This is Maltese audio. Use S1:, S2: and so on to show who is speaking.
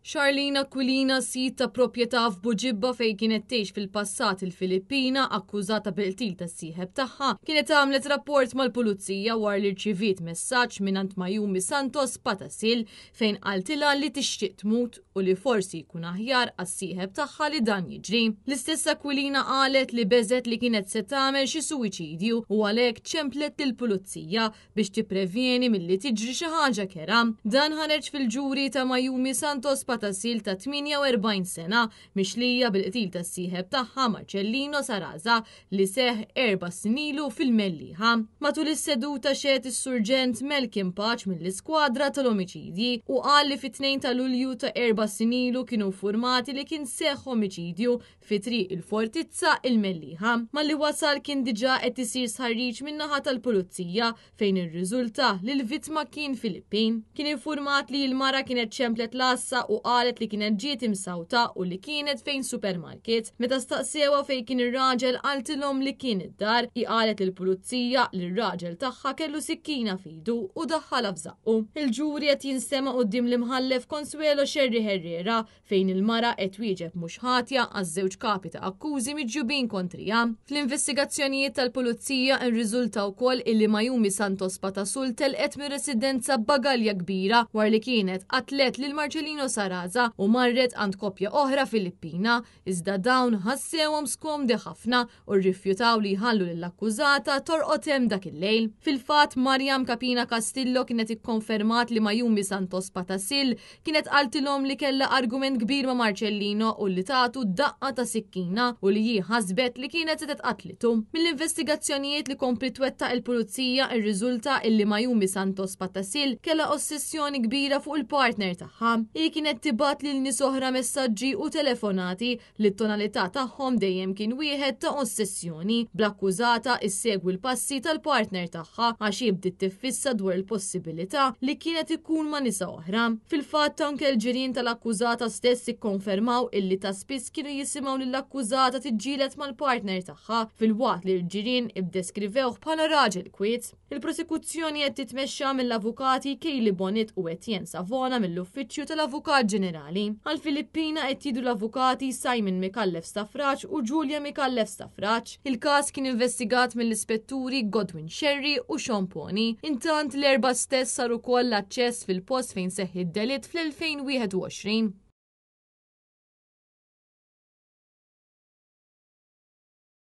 S1: Charlene Aquilina, sid ta' proprjetà f'Buġibba fejn kienet tgħix fil-passat il-Filippina, akkużata bil-qtil tas-sieħeb tagħha, kienet għamlet rapport mal-pulizija wara li rċiviet messaġġ mingħand Mayumi Santos Patasil fejn qaltilha li tixtieq tmut u li forsi jkun aħjar għas-sieħeb tagħha li dan jiġri. L-istess Aquilina qalet li beżgħet li kienet se tagħmel xi suwiċidju u għalhekk ċemplet lill-pulizija biex tipprevjeni milli tiġri xi ħaġa kerha. Dan ħareġ fil-ġuri ta' Mayumi Santos Patasil ta' 48 sena, mixlija bil-qtil tas-sieħeb tagħha Marcellino Saraza li seħħ erba' snin ilu fil-Mellieħa. Matul is-seduta xehed is-Surġent Melkin Paċ mill-Iskwadra tal-Omiċidji u qal li fit-2 ta' Lulju ta' erba' snin ilu kienu infurmati li kien seħħ omiċidju fi Triq il-Fortizza, il-Mellieħa. Malli wasal kien diġà qed isir sħarriġ min-naħa tal-Pulizija fejn irriżulta li l-vittma kien Filippin. Kien infurmat li l-mara kienet ċemplet l-għassa u qalet li kienet ġiet imsawta u li kienet fejn supermarket. Meta staqsewha fejn kien ir-raġel qaltilhom li kien id-dar. Hi qalet lill-Pulizija li r-raġel tagħha kellu sikkina f'idu u daħħalha f'żaqqu. Il-ġuri qed jinstema' quddiem l-Imħallef Consuelo Scerri Herrera fejn il-mara qed twieġeb mhux ħatja għaż-żewġ kapi ta' akkużi miġjubin kontriha. Fl-investigazzjonijiet tal-Pulizija rriżulta wkoll illi Mayumi Santos Patasul telqet mir-residenza b'bagalja kbira wara li kienet qatlet lil Marcelino Saraza u marret għand koppja oħra Filippina, iżda dawn ħassewhom skomdi ħafna u rrifjutaw li jħallu lill-akkużata torqod hemm dak il-lejl. Fil-fatt, Mariam Capina Castillo kienet ikkonfermat li Mayumi Santos Patasil kienet qaltilhom li kellha argument kbir ma' Marcellino u li tatu daqqa ta' sikkina u li hi ħasbet li kienet setgħet qatlitu. Mill-investigazzjonijiet li kompliet twettaq il-pulizija rriżulta illi Mayumi Santos Patasil kellha ossessjoni kbira fuq il-partner tagħha. Hi kienet tibgħat lil nies oħra messaġġi u telefonati li t-tonalità tagħhom dejjem kien wieħed ta' ossessjoni, bl-akkużata issegwi l-passi tal-partner tagħha għax hi bdiet tiffissa dwar il-possibilità li kienet ikun ma' nisa oħra. Fil-fatt anke l-ġirien tal-akkużata stess ikkonfermaw illi ta' spiss kienu jisimgħu lill-akkużata tiġġieled mal-partner tagħha filwaqt li l-ġirien iddeskrivewh bħala raġel kwiet. Il-prosekuzzjoni qed titmexxa mill-avukati Kayleigh Bonett u Etienne Savona mill-Uffiċċju tal-Avukat Ġenerali. Għall-Filippina qed jidhru l-avukati Simon Micallef Stafrace u Julia Micallef Stafrace. Il-każ kien investigat mill-Ispetturi Godwin Scerri u Sean Poni. Intant l-Erbgħa stess sar ukoll l-aċċess fil-post fejn seħħ id-delitt fl-2021.